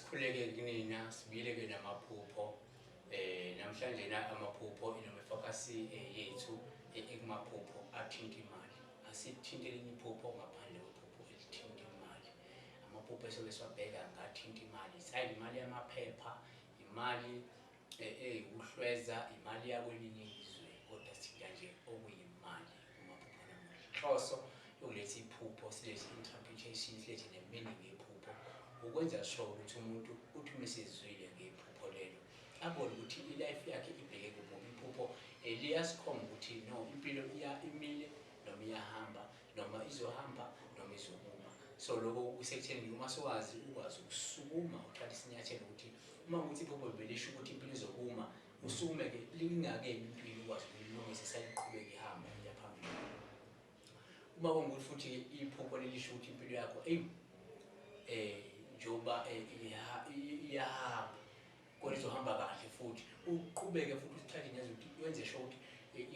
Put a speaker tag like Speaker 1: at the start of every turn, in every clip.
Speaker 1: Asikhuleke kunina sibile-ke namaphupho namhlanje na amaphupho inoma ifocus yethu ekumaphupho athinta imali. Asithinte elinye iphupho ngaphandle kwephupho elithinta imali. Amaphupho esoke siwabheka ngathinta imali. Isayile imali yamaphepha, imali eyukuhlweza, imali yakwelinye izwe, kodwa sithinta nje okuyimali kumaphupho namuhla. Inhloso yokuletha iphupho, silethe interpretation, silethe ne-meaning yephupho, ukwenza sure ukuthi umuntu uthi uma esezwile ngephupho lelo abone ukuthi i-life yakhe ibheke kuphi. Iphupho liyasikhomba ukuthi no, impilo iya imile noma iyahamba noma izohamba noma izokuma. So lokho kusekutheni uma sowazi ukwazi ukusukuma uthathe isinyathelo ukuthi uma ukuthi iphupho belisho ukuthi impilo izokuma, usukume-ke lingakemi impilo, ukwazi ukuyilungisa isaliqhubeka ihamba iya phambili. Uma kungukuthi futhi iphupho lelisho ukuthi impilo yakho eyi njengoba iyahamba kodwa izohamba kahle, futhi uqhubeke futhi usithathe nyazi ukuthi wenze sure ukuthi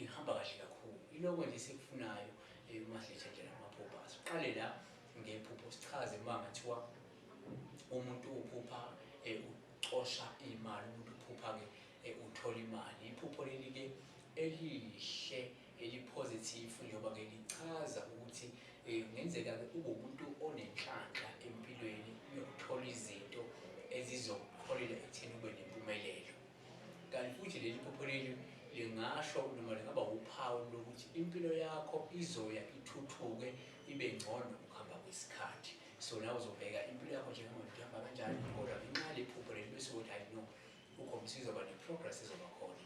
Speaker 1: ihamba kahle kakhulu. Iloko nje esikufunayo uma siletha nje lamaphupho. Asiqale la ngephupho sichaze uma ngathiwa umuntu uphupha ucosha imali, umuntu uphupha-ke uthola imali. Iphupho leli-ke elihle eli-positive njengoba-ke lichaza ukuthi kungenzeka-ke ube umuntu onenhlanhla empilweni yokuthola izinto ezizokuholela ekutheni ube nempumelelo. Kanti futhi leli phupho leli lingasho noma lingaba uphawu lokuthi impilo yakho izoya ithuthuke ibe ngcono ngokuhamba kwesikhathi. So nawe uzobheka impilo yakho njengamanje ihamba kanjani, kodwa ngenxa yale phupho leli bese uthi hayi no, ukhombisa izoba ne-progress ezoba khona.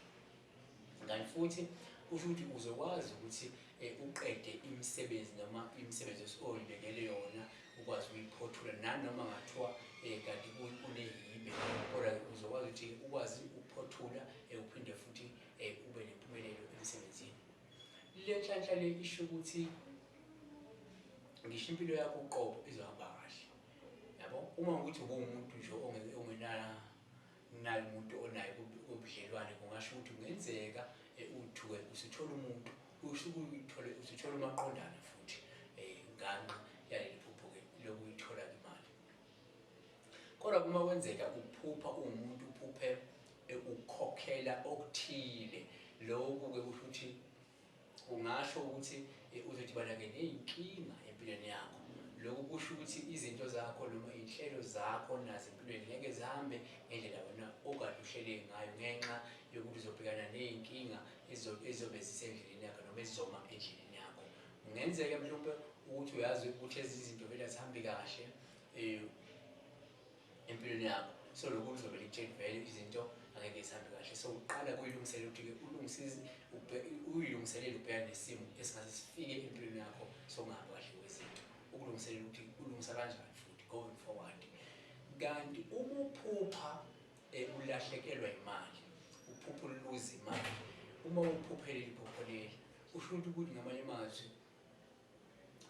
Speaker 1: Kanti futhi kusho ukuthi uzokwazi ukuthi uqede imisebenzi noma imisebenzi oyibekele yona, ukwazi ukuyiphothula nanoma ngathiwa kanti kunehibe, kodwa uzokwazi ukuthi ukwazi ukuphothula uphinde futhi ube nempumelelo emsebenzini. Le nhlanhla le isho ukuthi ngisho impilo yakho uqobo izohamba kahle, yabo. Uma ukuthi ubuwumuntu nje ongena naye umuntu onaye ubudlelwane, kungasho ukuthi kungenzeka uthuke usuthola umuntu, usuke uyithole usuthola umaqondana futhi nganxa yaleli phupho-ke lokuyithola imali. Kodwa uma kwenzeka uphupha uwumuntu uphuphe ukukhokhela okuthile, lokhu-ke kusho ukuthi ungasho ukuthi uzodibana-ke ney'nkinga empilweni yakho. Lokhu kusho ukuthi izinto zakho noma iy'nhlelo zakho nazo empilweni ngeke zihambe ngendlela wena okade uhlele ngayo, ngenxa yokuthi uzobhekana ney'nkinga ezizobe zisendleleni yakho noma ezizoma endleleni yakho. Kungenzeka mhlawumpe ukuthi uyazi ukuthi ezinye izinto vele azihambi kahle empilweni yakho, so lokhu kuzobe likutshela vele izinto angeke zihambe kahle. So uqala kuyilungiselela ukuthi-ke ulungise uyilungiselele ubhekane nesimo esingase sifike empilweni yakho sokungahambi kahle kwezinto, ukulungiselela ukuthi ulungisa kanjani futhi going forward. Kanti uma uphupha ulahlekelwa imali, uphupha uluza imali, uma uphuphe leli phupho leli kusho ukuthi ngamanye amazwi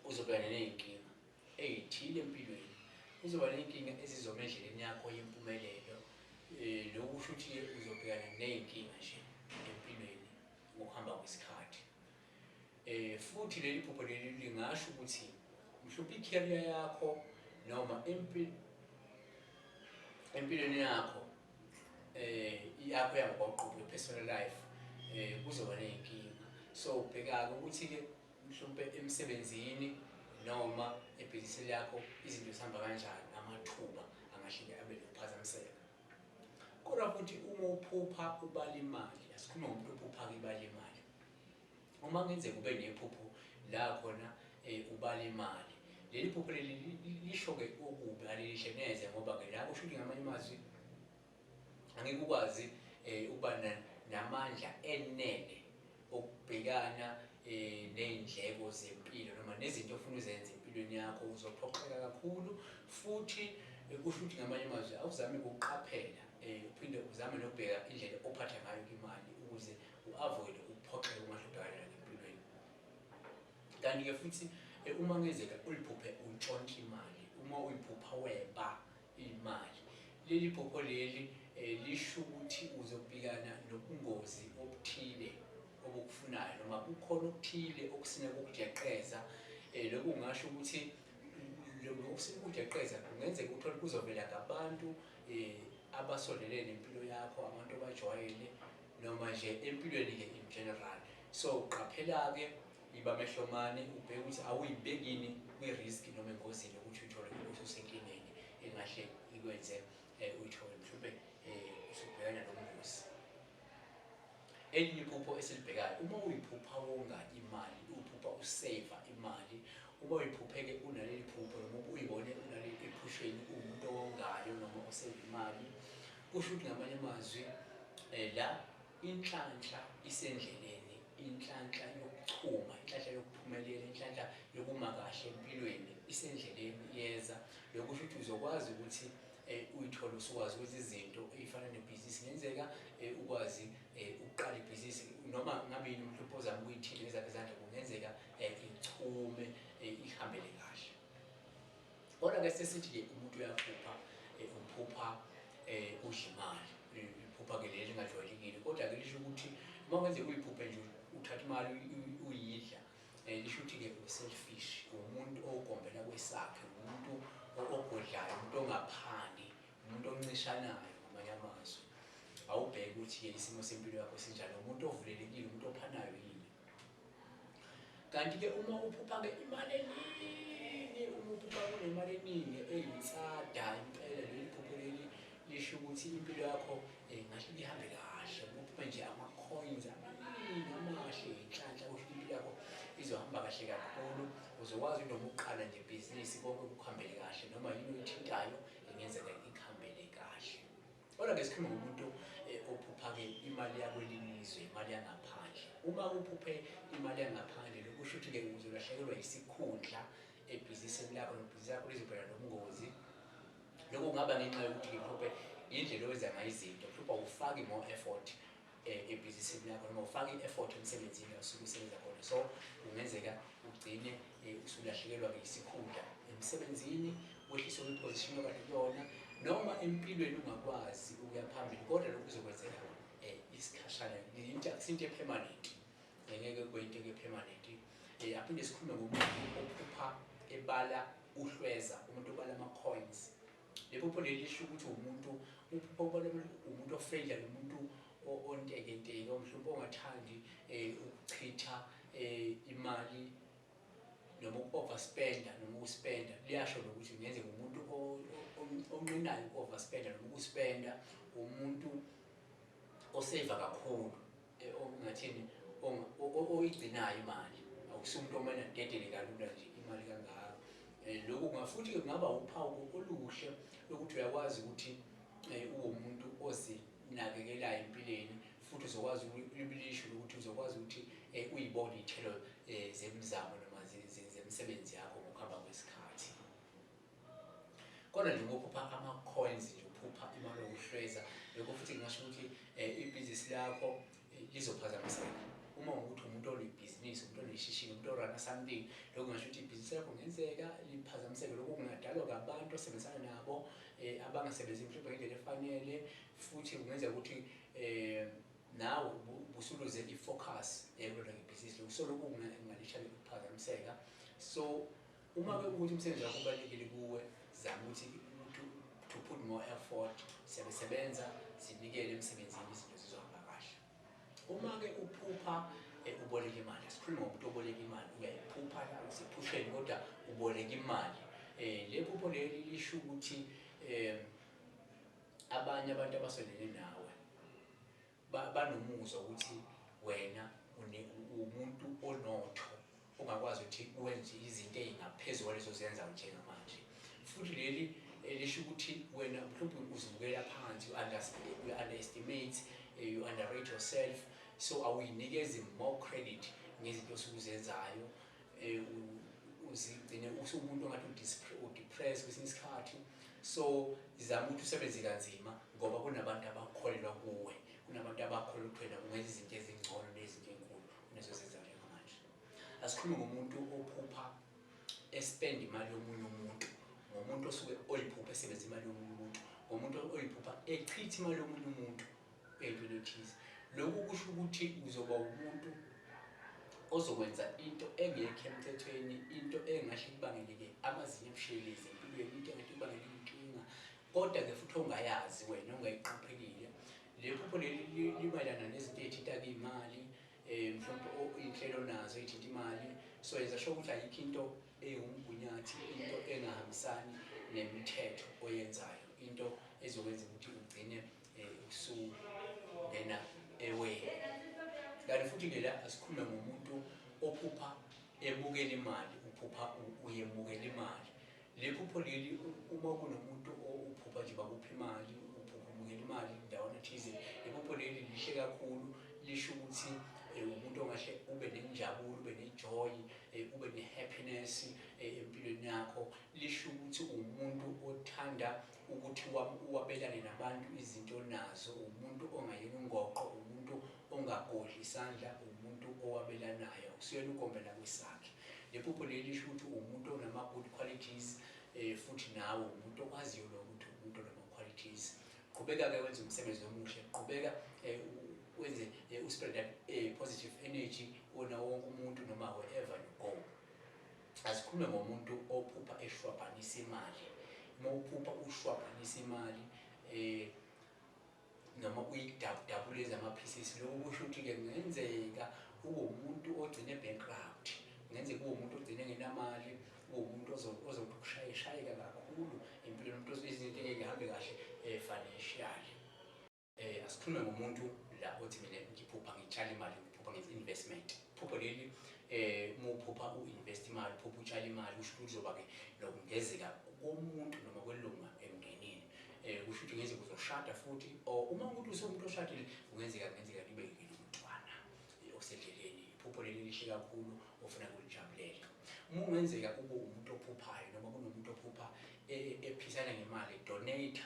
Speaker 1: uzobhekana ney'nkinga ey'thile empilweni, kuzoba ney'nkinga ezizoma endleleni yakho yempumelelo. Lokhu kusho ukuthi-ke uzobhekana ney'nkinga nje empilweni ngokuhamba kwesikhathi. Futhi leli phupho leli lingasho ukuthi mhlawumbe i-career yakho noma empilweni yakho yakho yangokoqobo, i-personal life, kuzoba ney'nkinga. So ubheka-ke ukuthi-ke mhlawumpe emsebenzini noma ebhizinisini lakho izinto zihamba kanjani, amathuba angahle abe nokuphazamiseka. Kodwa futhi uma uphupha ubala imali, asikhulume ngomuntu ophupha-ke ibala imali. Uma kungenzeka ube nephupho la khona ubala imali, leli phupho leli lisho-ke okubi, alilihle neze, ngoba-ke la kusho ukuthi ngamanye amazwi angeke ukwazi ukuba namandla enele okubhekana ney'ndleko zempilo noma nezinto ofuna uzenze empilweni yakho. Uzophoqeka kakhulu futhi kusho ukuthi ngamanye amazwi awuzame ukuqaphela, uphinde uzame nokubheka indlela ophatha ngayo imali ukuze u-avoid ukuphoxeka ungahle ubhekane nakho empilweni. Kanti-ke futhi uma kungenzeka uliphuphe untshontsha imali, uma uyiphupha weba imali, leli phupho leli lisho ukuthi uzobhekana nobungozi obuthile obukufunayo noma kukhona okuthile okusina kukujeqeza. Lokhu kungasho ukuthi Ukujeqeza kungenzeka uthole kuzovela ngabantu abasondelene nempilo yakho, abantu abajwayele, noma nje empilweni-ke in general. So qaphela-ke, iba mehlomane, ubheke ukuthi awuyibekini kwi-risk noma engozini yokuthi uyithole ususenkingeni engahle ikwenze uyithole mhlawumbe usubhekana nobungozi. Elinye iphupho esilibhekayo, uma uyiphupha wonga imali, uphupha useva imali, uma uyiphuphe-ke unaleli phupho noma uyibone unaleli ephusheni uwumuntu owongayo noma oseva imali, kusho ukuthi ngamanye amazwi la inhlanhla isendleleni, inhlanhla yokuchuma, inhlanhla yokuphumelela, inhlanhla yokuma kahle empilweni isendleleni iyeza. Lokho kusho ukuthi uzokwazi ukuthi uyithole usukwazi ukwenza izinto ey'fana nebhizinisi. Kungenzeka ukwazi ukuqala ibhizinisi noma ngabe yini mhlawumbe ozama ukuyithinta ngezakho izandla, kungenzeka ichume, ihambele kahle. Kodwa-ke sesithi-ke umuntu uyaphupha, uphupha udla imali, iphupha-ke leli elingajwayelekile, kodwa-ke lisho ukuthi uma kwenzeka uyiphuphe nje uthatha imali uyidla, lisho ukuthi-ke u-selfish, umuntu ogombela kwesakhe, umuntu ogodlayo, umuntu ongaphani, umuntu oncishanayo ngamanye amazwi. Awubheke ukuthi-ke isimo sempilo yakho sinjani, umuntu ovulelekile, umuntu ophanayo yini. Kanti-ke uma uphupha-ke imali eningi, uma uphupha kunemali eningi eyinsada impela, leli phupho leli lisho ukuthi impilo yakho ngahle ihambe kahle. Uma uphupha nje ama-coins amaningi amahle, inhlanhla, kusho ukuthi impilo yakho izohamba kahle kakhulu. Uzokwazi noma uqala nje ibhizinisi konke kukuhambele kahle, noma yini oyithintayo ingenzeka ikuhambele kahle. Kodwa-ke sikhuluma ngomuntu ophupha-ke imali yakwelinye izwe, imali yangaphandle. Uma uphuphe imali yangaphandle, lokhu kusho ukuthi-ke uzolahlekelwa isikhundla ebhizinisini lakho, nebhizinisi lakho lizobhekana nobungozi. Lokhu kungaba ngenxa yokuthi-ke mhlawumbe indlela owenza ngayo izinto, mhlawumbe awufaki more effort ebhizinisini lakho, noma ufake i-effort emsebenzini la usuke usebenza khona. So kungenzeka ugcine usulahlekelwa-ke isikhundla emsebenzini, wehliswe kwi-position okade kuyona, noma empilweni ungakwazi ukuya phambili. Kodwa lokhu kuzokwenzeka isikhashana, akusinto e-permanent, ngeke kube into e-permanent. Aphinde sikhulume ngomuntu ophupha ebala uhlweza, umuntu obala ama-coins. Le phupho leli lisho ukuthi umuntu uphupha ubala umuntu o-friendly, umuntu ontekenteke, mhlawumbe ongathandi ukuchitha imali noma uku-overspenda noma ukuspenda. Liyasho nokuthi kungenzeka umuntu onqinayo uku-overspenda noma ukuspenda, umuntu oseva kakhulu, ongathini, oyigcinayo imali, akusiyo umuntu omane adedele kalula nje imali kangaka. Lokhu futhi-ke kungaba uphawu oluhle lokuthi uyakwazi ukuthi uwumuntu ozinakekelayo empilweni, futhi uzokwazi ulibilisho lokuthi uzokwazi ukuthi uyibone iy'thelo zemizamo noma zemisebenzi yakho ngokuhamba kwesikhathi. Kodwa nje ngokuphupha ama-coins nje, uphupha imali yokuhlweza, lokho futhi ngingasho ukuthi ibhizinisi lakho lizophazamiseka. Uma ukuthi umuntu onebhizinisi, umuntu oneshishini, umuntu o-runa something, lokho kungasho ukuthi ibhizinisi lakho kungenzeka liphazamiseke. Lokho kungadalwa ngabantu osebenzisana nabo abangasebenzi mhlawumbe ngendlela efanele, futhi kungenzeka ukuthi nawe ubusuluze i-focus kulona ibhizinisi lokhu. So lokhu kungalisha ukuphazamiseka. So uma-ke ukuthi umsebenzi wakho ubalulekile kuwe, zama ukuthi to put more effort, siyabesebenza, sinikele emsebenzini, izinto zizohamba kahle. Uma-ke uphupha uboleka imali, asikhulume ngomuntu oboleka imali, uyayiphupha la usephusheni kodwa uboleka imali. Le phupho leli lisho ukuthi abanye abantu abasondelene nawe banomuzwa ukuthi wena umuntu onotho ongakwazi ukuthi wenze izinto ey'ngaphezu kwalezo ozenzayo njengamanje. Futhi leli lisho ukuthi wena mhlawumbe uzibukela phansi, you underestimate, you underrate yourself, so awuyinikezi more credit ngezinto osuke uzenzayo, uzigcine usuwumuntu ongathi u-depressed kwesinye isikhathi. So zama ukuthi usebenze kanzima ngoba kunabantu abakholelwa kuwe, kunabantu abakholelwa ukuthi wena ungenza izinto ezingcono nezinto ey'nkulu kunezo ozenzayo njengamanje. Asikhulume ngomuntu ophupha espend imali yomunye umuntu, ngomuntu osuke oyiphupha esebenzisa imali yomunye umuntu, ngomuntu oyiphupha echitha imali yomunye umuntu ey'ntweni ethize. Lokhu kusho ukuthi uzoba umuntu ozokwenza into engekho emthethweni, into engahle ikubangele-ke amazinyo ebushelelezi empilweni. Kodwa-ke futhi ongayazi wena ongayiqaphelile, le phupho leli limayelana nezinto ey'thinta-ke iy'mali, mhlawumbe iy'nhlelo nazo ey'thinta imali. So yenza sure ukuthi ayikho into ewumgunyathi, into engahambisani nemithetho oyenzayo, into ezokwenza ukuthi ugcine usungena eweni. Kanti futhi-ke la asikhulume ngomuntu ophupha emukela imali, uphupha uyemukela imali. Le phupho leli, uma kunomuntu uphupha nje bakupha imali, uphupha umukela imali ndawana thize, le phupho leli lihle kakhulu, lisho ukuthi umuntu ongahle ube nenjabulo, ube ne-joy, ube ne-happiness empilweni yakho. Lisho ukuthi umuntu othanda ukuthi wabelane nabantu izinto onazo, umuntu ongayena ungoqo, umuntu ongagodli isandla, umuntu owabelanayo, akusiyena ugombela kwesakhe. Le phupho leli lisho ukuthi umuntu onama-good qualities, futhi nawe umuntu okwaziyo lokho ukuthi umuntu onama-qualities. Qhubeka-ke wenze umsebenzi omuhle, qhubeka wenze u-spread that positive energy kuwona wonke umuntu noma wherever you go. Asikhulume ngomuntu ophupha eshwabhanisa imali. Uma uphupha ushwabhanisa imali noma uyidabudabule ezama-pieces, lokhu kusho ukuthi-ke kungenzeka ube umuntu ogcine bankrupt, kungenzeka ube umuntu ogcine engenamali, ube umuntu ozothi ukushayeshayeka kakhulu empilweni, umuntu izinto engeke ihambe kahle financially. Asikhulume ngomuntu la othi mina ngiphupha ngitshala imali, ngiphupha ngenza investment. Phupho leli, uma uphupha u-invest imali, uphupha utshala imali, kusho ukuthi kuzoba-ke nokungezeka komuntu noma kwelunga emndenini. Kusho ukuthi kungenzeka uzoshada futhi, or uma umuntu usumuntu oshadile, kungenzeka nibe nomntwana osendleleni. Iphupho leli lihle kakhulu ofuna kulijabulela. Uma kungenzeka kube umuntu ophuphayo noma kunomuntu ophupha ephisana ngemali, donate,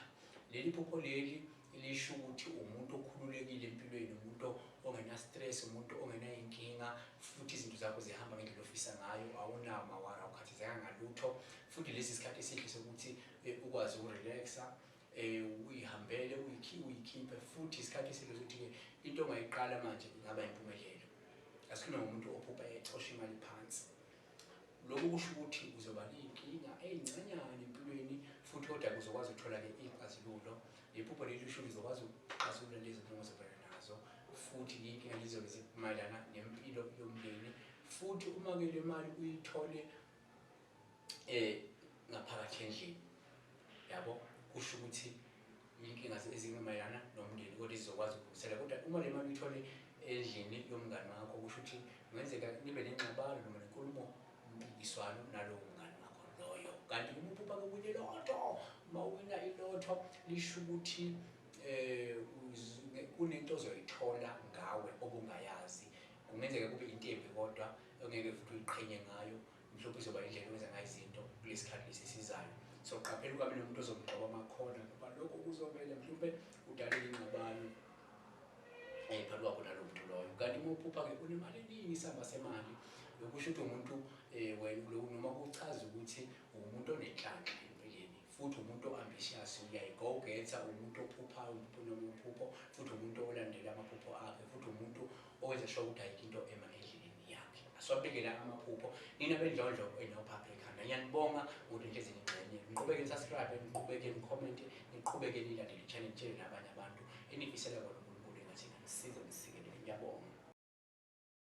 Speaker 1: leli phupho leli lisho ukuthi umuntu okhululekile empilweni, umuntu ongena stress, umuntu ongenayinkinga, futhi izinto zakho zihamba ngendlela ofisa ngayo, awunawo ma-worry, awukhathazeka ngalutho. Futhi lesi sikhathi esihle sokuthi ukwazi ukurelaxa, uyihambele, uyikhiphe. Futhi isikhathi esihle sokuthi-ke into ongayiqala manje ingaba impumelelo. Asikhulume ngomuntu ophupha ecosha imali phansi. Lokhu kusho ukuthi uzoba ney'nkinga ey'ncanyana empilweni, futhi kodwa uzokwazi ukuthola-ke iy'xazululo. Iphupho leli lisho ukuthi uzokwazi ukuxazulula lezi nkinga ozobhekana nazo, futhi iy'nkinga lizobe zimayelana nempilo yomndeni. Futhi uma-ke le mali uyithole ngaphakathi endlini, yabo, kusho ukuthi iy'nkinga ezingemayelana nomndeni, kodwa zizokwazi ukulungisela. Kodwa uma le mali uyithole endlini yomngani wakho, kusho ukuthi kungenzeka nibe nengxabano noma nenkulumo mpikiswano nalowo mngani wakho loyo. Kanti uma uphupha-ke uwine ilotho, uma uwina ilotho lisho ukuthi kunento ozoyithola ngawe obungayazi. Kungenzeka kube into embi kodwa ongeke futhi uyiqhenye ngayo, mhlawumbe izoba indlela owenza ngayo izinto kulesi khathi lesi esizayo. So qaphela ungabi nomuntu ozomgxoba amakhona, ngoba lokho kuzovele mhlawumbe udale ingxabano phakathi kwakho nalo muntu loyo. Kanti uma uphupha-ke unemali eningi, isamba semali, lokusho ukuthi umuntu wena noma kuchaza ukuthi umuntu onenhlanhla empilweni, futhi umuntu o-ambitious, uyayi-go-getter, umuntu ophuphayo, umuntu onomphupho, futhi umuntu olandela amaphupho akhe, futhi umuntu owenza sure ukuthi ayikho into ema endleleni yakhe. Asiwabheke la amaphupho. Nina bendlondlo enophapha ekhanda, ngiyanibonga ukuthi nihlezi ningxenye. Niqhubeke ni-subscribe, niqhubeke ni-comment, niqhubeke nilandele i-channel, nitshele nabanye abantu enifisela kona uNkulunkulu engathi nganisiza nisikelele. Ngiyabonga.